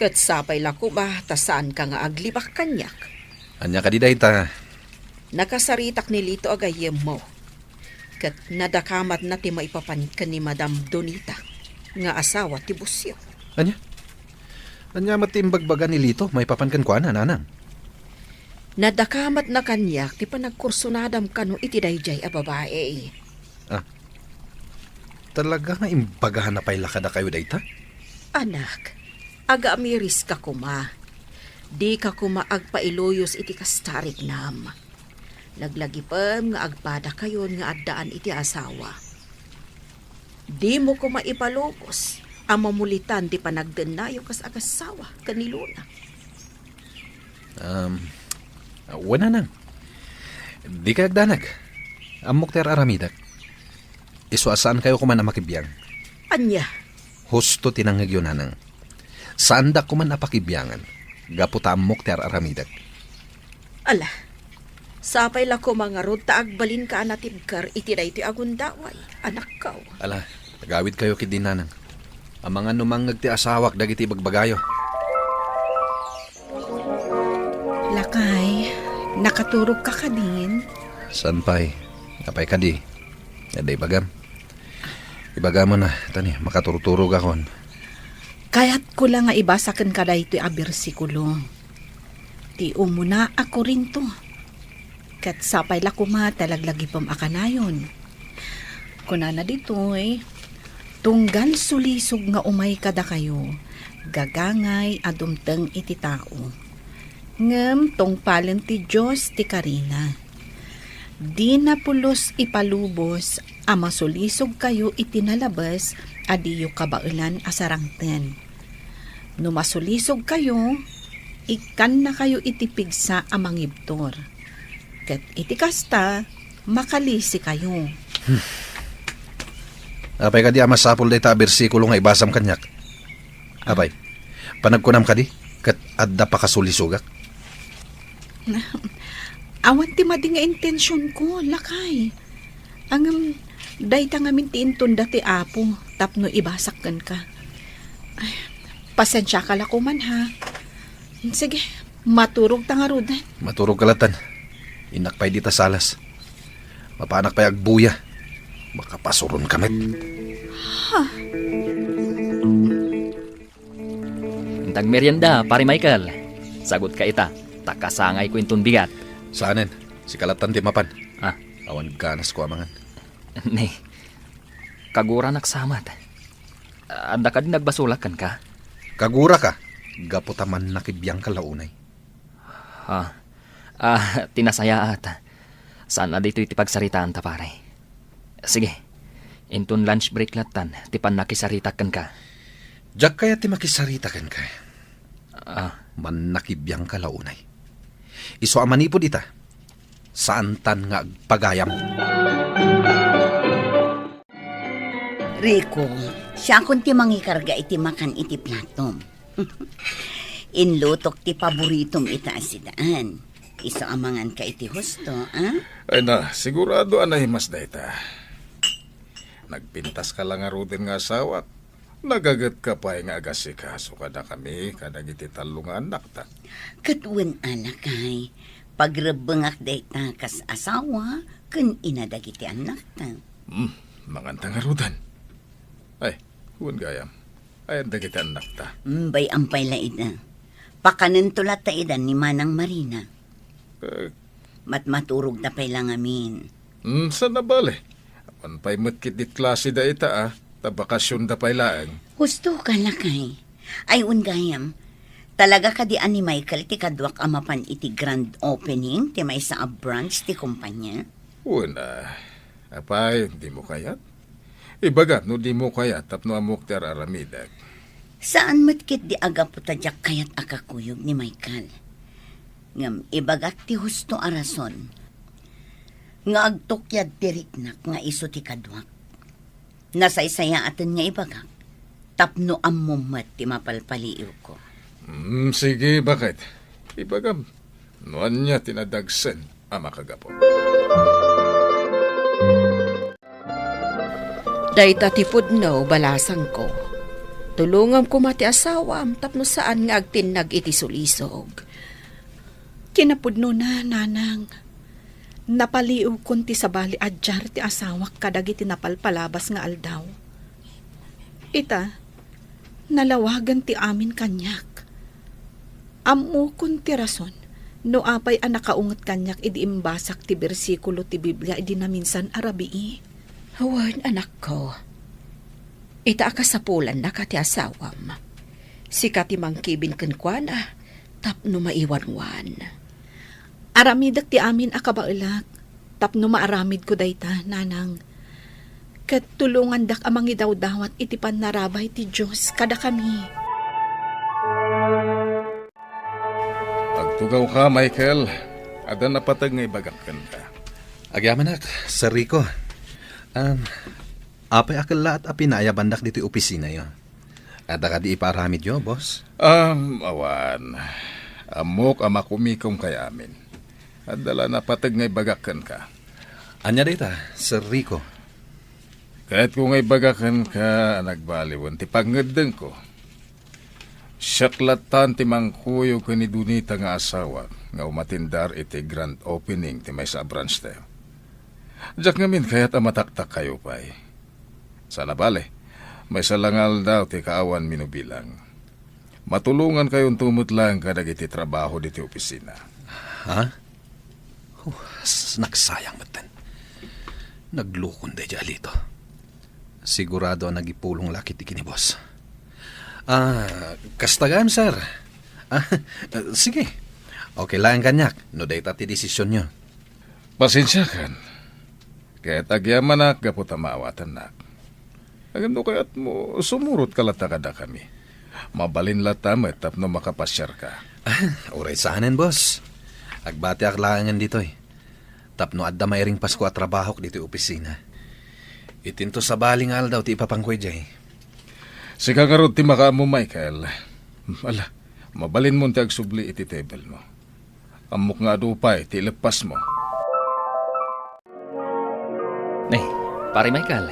Ket sapay la koma ta saanka nga aglibak kaniak. Ania kadi dayta? Nakasaritak ni Lito a gayyemmo. Ket nadakamatna ti maipapan ken ni Madam Donita nga asawa ti bossyo. Ania? Ania met ti imbagbaga ni Lito maipapan kenkuana, nanang? Nadakamatna kaniak ti panagkursunadam kano iti daydiay a babai. Ah. Talaga nga imbagana pay la kadakayo dayta? Anak, agaamiriska koma. Dika koma agpailuyos iti kasta a riknam. Laglagipem nga agpadakayon nga addaan iti asawa. Dimo koma ipalubos a mamulitan ti panagdennayo kas agasawa ken ni Luna. Um, wen, nanang. Dikay agdanag. Ammok ti ar-aramidek. Isu a saankayo koman a makibiang. Ania? Husto ti nangngegyo, nanang. Saandak koman a pakibiangan, gapu ta ammok ti ar-aramidek. Ala, sapay la koma ngarud ta agbalinka a natibker iti daytoy a gundaway, anakko. Ala, agawidkayo ketdi, nanang. Amangan no mangngeg ti asawak dagiti ibagbagayo. Lakay, nakaturogka kadin? Saan pay? Apay kadi? Adda ibagam? Ibagam a, ta ni, makaturturogakon. Kayatko la nga ibasa kenka daytoy a bersikulo. Ti umuna a Corinto. Ket sapay la koma ta laglagipem a kanayon. Kunana ditoy, "Tunggal sulisog nga umay kadakayo, gagangay a dumteng iti tao. Ngem tungpalen ti Dios ti karina. Dina pulos ipalubos a masulisogkayo iti nalabes a diyo kabaelan a sarangten. No masulisogkayo, ikkannakayo iti pigsa a mangibtur. Ket iti kasta, makalisikayo." Apay kadi a masapul dayta a bersikulo nga ibasam kaniak? Apay, panagkunam kadi ket adda pakasulisogak? Awan ti madi nga intensionko, lakay. Ngem dayta ngamin ti intunda ti Apo tapno ibasak kenka. Ay, pasensiaka la koman, ha. Sige, maturogta ngaruden. Maturogka latan. Innak pay dita salas. Mapaanak pay agbuya. Makapasuronka met. Ha? Inta agmerienda, Pare Michael. Sagutka ita, ta kasangayko inton bigat. Saanen, sika latan ti mapan. Ah. Awan ganasko a mangan. Ni, Kaguranak sa met. Adda kadi nagbasolak kenka? Kaguraka, gapu ta mannakibiangka la unay. Ah, ah, ti nasayaat. Saan a ditoy ti pagsaritaanta, pare. Sige, inton lunch break lattan ti pannakisaritak kenka. Diak kayat ti makisarita kenka. Ah. Mannakibiangka la unay. Isu a manipud ita, saantan nga agpagayam. Rico, siakon ti mangikarga iti makan iti platom. Inlutok ti paboritom ita a sidaan. Isu a manganka iti husto, a? Ay na, sigurado a nahimas dayta. Nagpintaska la ngaruden nga asawak. Nagagetka pay nga agasikaso kadakami kadagiti tallo nga annakta. Ket wen a, lakay, pagrebbengak dayta kas asawa ken ina dagiti annakta. Hmm, manganta ngaruden. Ay, wen gayam. Ayan dagiti annakta. Hmm, bay-am pay la ida. Pakanento latta ida ni Manang Marina. Eh, Matmaturogta pay la ngamin. Hmm, saan a bale? Awan pay met ketdi klase dayta, a, ta bakasionda pay laeng. Husto ka, lakay. Ay, wen gayam, talaga kadi a ni Michael ti kaduak a mapan iti grand opening ti maysa a branch ti kumpanya? Wen a, apay, dimo kayat? Ibagam no dimo kayat tapno ammok ti ar-aramidek. Saan met ketdi a gapu ta diak kayat a kakuyog ni Michael. Ngem ibagak ti husto a rason nga agtukyad ti riknak nga isu ti kaduak. Nasaysayaaten nga ibagak tapno ammom met ti mapalpaliiwko. Hmm, sige, baket. Ibagam no ania ti nadagsen a makagapu. Dayta ti pudno, balasangko. Tulongam koma ti asawam tapno saan nga agtinnag iti sulisog. Kinapudnona, nanang, napaliiwkon ti sabali a diar ti asawak kadagiti napalpalabas nga aldaw. Ita, nalawagen ti amin kaniak. Ammokon ti rason no apay a nakaunget kaniak idi imbasak ti bersikulo ti Biblia idi naminsan a rabii. Wen, anakko, ita a kasapulannaka ti asawam. Sika ti mangkibin kenkuana tapno maiwanwan. Aramidek ti amin a kabaelak tapno maaramidko dayta, nanang. Ket tulongandak a mangidawdawat iti pannarabay ti Dios kadakami. Agtugawka, Michael. Adda napateg nga ibagak kenka. Agyamanak, Sir Rico. Um, apay a kellaat a pinayabandak ditoy opisinayo? Adda kadi ipaaramidyo, boss? Um, awan. Ammok a makumikomkay amin. Adda la napateg nga ibagak kenka. Ania dayta, Sir Rico? Kayatko nga ibagak kenka a nagbaliwen ti pangngeddengko. Siak lattan ti mangkuyog ken ni Donita nga asawak nga umatindar iti grand opening ti maysa a branch tayo. Diak ngamin kayat a mataktakkayo pay. Saan a bale, maysa la nga aldaw ti kaawan minubilang. Matulongankayonto met laeng kadagiti trabaho ditoy opisina. Ha? Oh, s-, nagsayang metten. Naglukon daydi a Lito. Sigurado a nagipulong la ketdi ken ni boss. Ah, kasta gayam, sir. Ah, sige. Okay laeng kaniak no dayta ti desisionyo. Pasensiakan. Ket agyamanak gapu ta maawatannak. Ngem no kayatmo, sumurotka latta kadakami. Mabalin latta met tapno makapasiarka. Ah, uray saanen, boss. Agbatiak laengen ditoy. Tapno adda mairingpasko a trabahok ditoy opisina. Itinto sabali nga aldaw ti ipapanko idiay. Sika ngarud ti makaammo, Michael. Ala, mabalinmon ti agsubli iti tebelmo. Ammok nga adu pay ti ileppasmo. Ne, Pare Michael,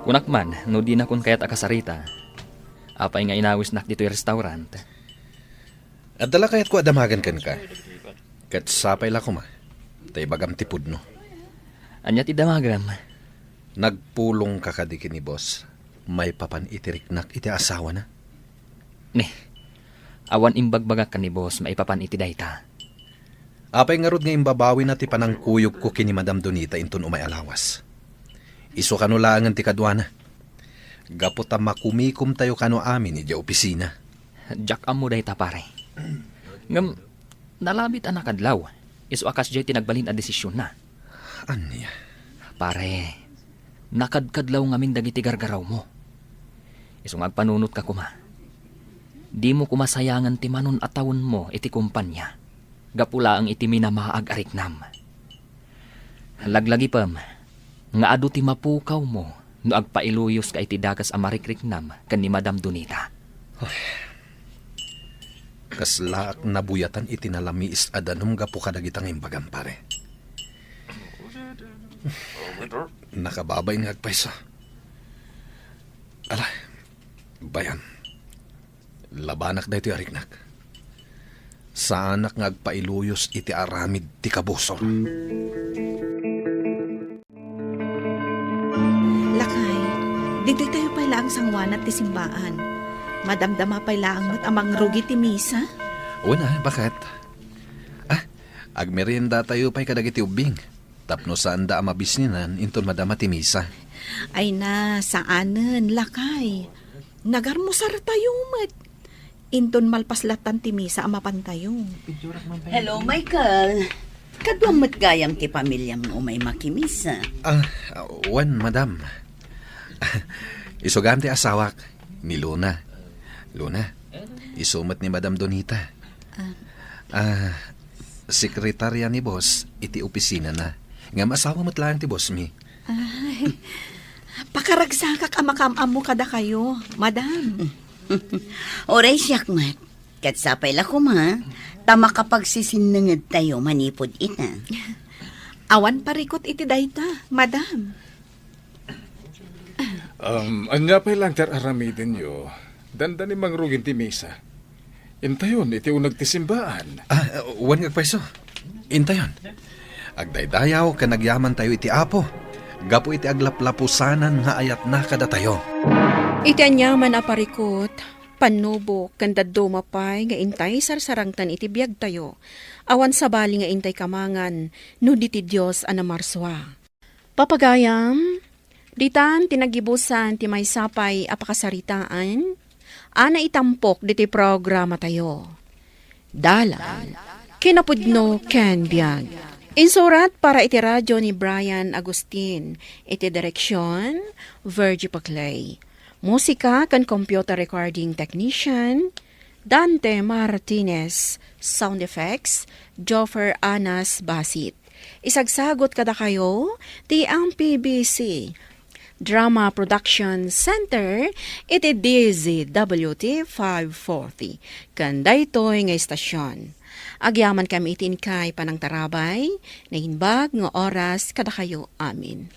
kunak man no dinakon kayat a kasarita. Apay nga inawisnak ditoy restaurant? Adda la kayatko a damagen kenka. Ket sapay la koma ta ibagam ti pudno. Ania ti damagem? Nagpulongka kadi ken ni boss maipapan iti riknak iti asawana? Ne, awan imbagbagak ken ni boss maipapan iti dayta. Apay ngarud nga imbabawina ti panangkuyogko ken ni Madam Donita inton umay a lawas? Isu kano laengen ti kaduana. Gapu ta makumikomtayo kano amin idiay opisina. Diak ammo dayta, pare. Ngem, nalabit a nakadlaw, isu a kasdiay ti nagbalin a desisionna. Ania? Pare, nakadkadlaw ngamin dagiti gargarawmo. Isu nga agpanunotka koma, dimo koma sayangen ti manon a tawenmo iti kompania, gapu laeng iti minamaag a riknam. Laglagipem nga adu ti mapukawmo no agpailuyoska iti dakes a marikriknam ken ni Madam Donita. Ay, kaslaak nabuyatan iti nalamiis a danum gapu kadagita nga imbagam, pare. Nakababain nga agpayso. Ala, bayan. Labanak daytoy a riknak. Saanak nga agpailuyos iti aramid ti kabusor. Lakay, ditoy tayo pay laeng sanguanat ti simbaan. Madamdama pay laeng met a mangrugi ti misa? Wen a, baket? Ah, agmerienda tayo pay kadagiti ubbing. Tapno saanda a mabisninan inton madama ti misa. Ay na, saanen, lakay. Nagarmusartayo met. Inton malpas lattan ti misa a mapantayo. Hello, Michael. Kaduam met gayam ti pamiliam nga umay makimisa. Ah, wen, madam. Isu gayam ti asawak, ni Luna. Luna, isu met ni Madam Donita. Ah. Ah, sekretarya ni boss iti opisinana. Ngem asawa met laeng ti boss mi. Ay, pakaragsakak a makaam-ammo kadakayo, madam. Uray siak met, ket sapay la koma, ta makapagsisinnengedtayo manipud ita. Awan parikut iti dayta, madam. Um, ania pay laeng ti ar-aramidenyo? Dandani mangrugin ti misa. Intayon iti uneg ti simbaan. Ah, wen nga agpayso. Intayon. Agdaydayaw ken agyamantayo iti Apo, gapu iti aglaplapusanan nga ayatna kadatayo. Iti aniaman a parikut, pannubok, ken dadduma pay nga intay sarsarangtan iti biagtayo, awan sabali nga intay kamangan no di ti Dios a namarsua. Papagayam, ditan ti nagibusan ti maysa pay a pakasaritaan a naitampok ditoy programatayo. Dalan, kinapudno ken biag. Insurat para iti radio ni Brian Agustin, iti direksion, Virgie Paclay. Musika ken computer recording technician, Dante Martinez. Sound effects, Joffer Anas Basit. Isagsagut kadakayo ti M P B C Drama Production Center iti D Z W T five forty, ken daytoy nga istasion. Agyamankami iti inkay panangtarabay, naimbag nga oras kadakayo amin.